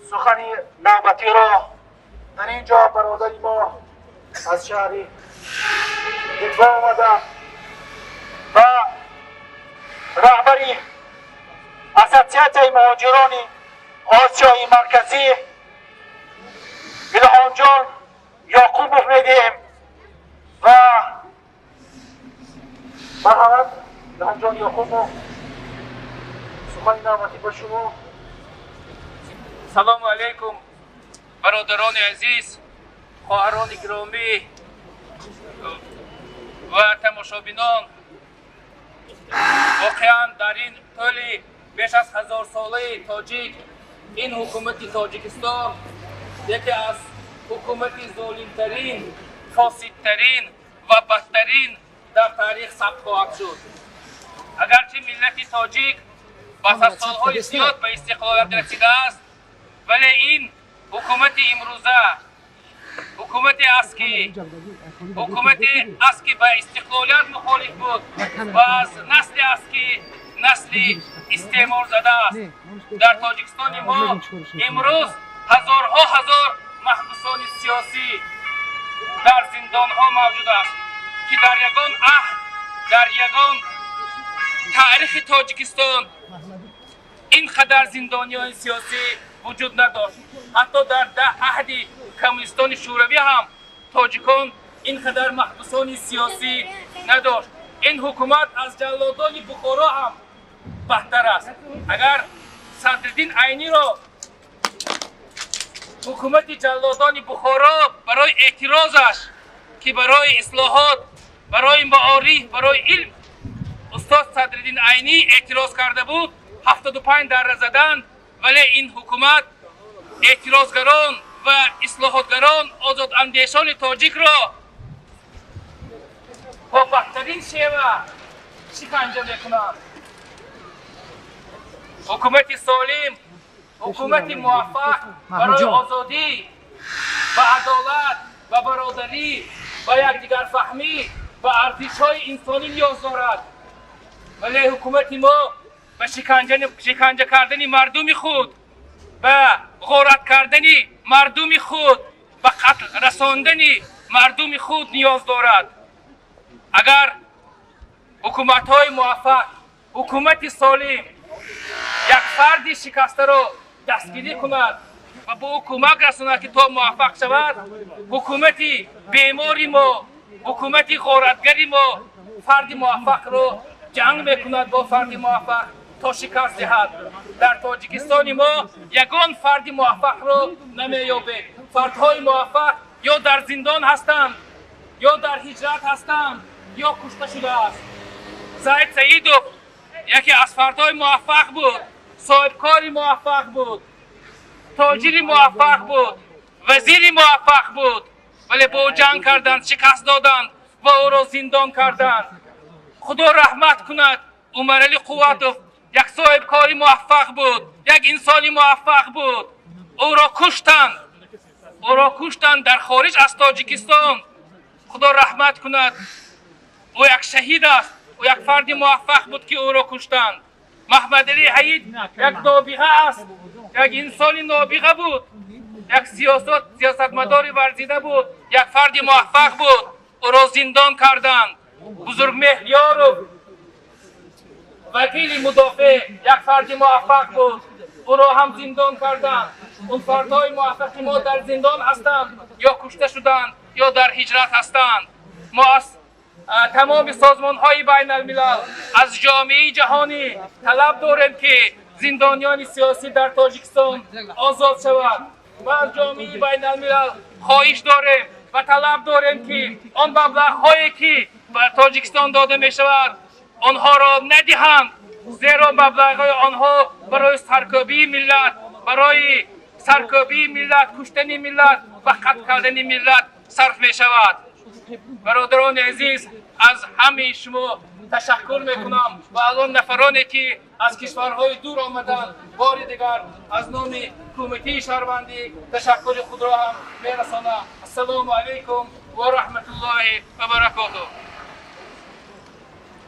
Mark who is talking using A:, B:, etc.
A: Сухани навбатиро дар ин ҷо бародари мо аз шаҳри Литва омада ва раҳбари Ассотсиатсияи муҳоҷирони Осиёи Марказӣ Илҳомҷон Ёқубов медиҳем ва марҳамат, Илҳомҷон Ёқубов, сухани навбатӣ ба шумо.
B: Салому алайкум, бародарони азиз, хоҳарони гиромӣ ва тамошобинон. Воқеан, дар ин тӯли беш аз ҳазорсолаи тоҷик ин ҳукумати Тоҷикистон яке аз ҳукумати золимтарин, фосидтарин ва бадтарин дар таърих сабт хоҳад шуд. Агарчи миллати тоҷик пас аз солҳои зиёд ба истиқлолият расидааст, вале ин ҳукумати имрӯза ҳукумате аст, ки ба истиқлолият мухолиф буд ва аз насле аст, ки насли истеъморзада аст. Дар Тоҷикистони мо имрӯз ҳазорҳо ҳазор маҳбусони сиёсӣ дар зиндонҳо мавҷуд аст, ки дар ягон аҳд, дар ягон таърихи Тоҷикистон ин қадар зиндониёни сиёсӣ вуҷуд надошт. Ҳатто дар аҳди коммунистони Шӯравӣ ҳам тоҷикон ин қадар маҳбусони сиёсӣ надошт. Ин ҳукумат аз ҷаллодони Бухоро ҳам бадтар аст. Агар Садриддин Айниро ҳукумати ҷаллодони Бухоро барои эътирозаш, ки барои ислоҳот, барои маориф, барои илм устод Садриддин Айнӣ эътироз карда буд, 75 дарра заданд, вале ин ҳукумат эътирозгарон ва ислоҳотгарон, озодандешони тоҷикро бо бадтарин шева шиканҷа мекунанд. Ҳукумати солим, ҳукумати муваффақ барои озодӣ ва адолат ва бародарӣ ва якдигарфаҳмӣ ва арзишҳои инсонӣ ниёз дорад, вале ҳукумати мо ба шиканҷа кардани мардуми худ, ба ғорат кардани мардуми худ, ба қатл расондани мардуми худ ниёз дорад. Агар ҳукуматҳои муваффақ, ҳукумати солим як фарди шикастаро дастгирӣ кунад ва ба ӯ кӯмак расонад, ки то муваффақ шавад, ҳукумати бемори мо, ҳукумати ғоратгари мо фарди муваффақро ҷанг мекунад бо фарди муваффақ то шикаст диҳад. Дар Тоҷикистони мо ягон фарди муваффақро намеёбед. Фардҳои муваффақ ё дар зиндон ҳастанд, ё дар ҳиҷрат ҳастанд, ё кушта шудааст. Саид Саидов яке аз фардҳои муваффақ буд, соҳибкори муваффақ буд, тоҷири муваффақ буд, вазири муваффақ буд, вале бо ӯ ҷанг карданд, шикаст доданд ва ӯро зиндон карданд. Худо раҳмат кунад Умарали Қувватов, як соҳибкори муваффақ буд, як инсони муваффақ буд, ӯро куштанд, ӯро куштанд дар хориҷ аз Тоҷикистон. Худо раҳмат кунад, ӯ як шаҳид аст, ӯ як фарди муваффақ буд, ки ӯро куштанд. Маҳмадалӣ Ҳаид як нобиға аст, як инсони нобиға буд, як сиёсатмадори варзида буд, як фарди муваффақ буд, ӯро зиндон карданд. Бузургмеҳр Ёров, вакили мудофеъ, як фарди муваффақ буд, ӯро ҳам зиндон карданд. Он фардҳои муваффақи мо дар зиндон ҳастанд, ё кушта шуданд, ё дар ҳиҷрат ҳастанд. Мо аз тамоми созмонҳои байналмилал, аз ҷомеаи ҷаҳонӣ талаб дорем, ки зиндониёни сиёсӣ дар Тоҷикистон озод шавад ва аз ҷомеаи байналмилал хоҳиш дорем ва талаб дорем, ки он маблағҳое, ки ба Тоҷикистон дода мешавад, онҳоро надиҳанд, зеро маблағҳои онҳо барои саркӯбии миллат, барои саркӯбии миллат, куштани миллат ва қатл кардани миллат сарф мешавад. Бародарони азиз, аз ҳамаи шумо ташаккур мекунам ва аз он нафароне, ки аз кишварҳои дур омаданд, бори дигар аз номи Кумитаи шаҳрвандӣ ташаккури худро ҳам мерасонам. Ассалому алайкум ва раҳматуллоҳи ва баракотуҳ.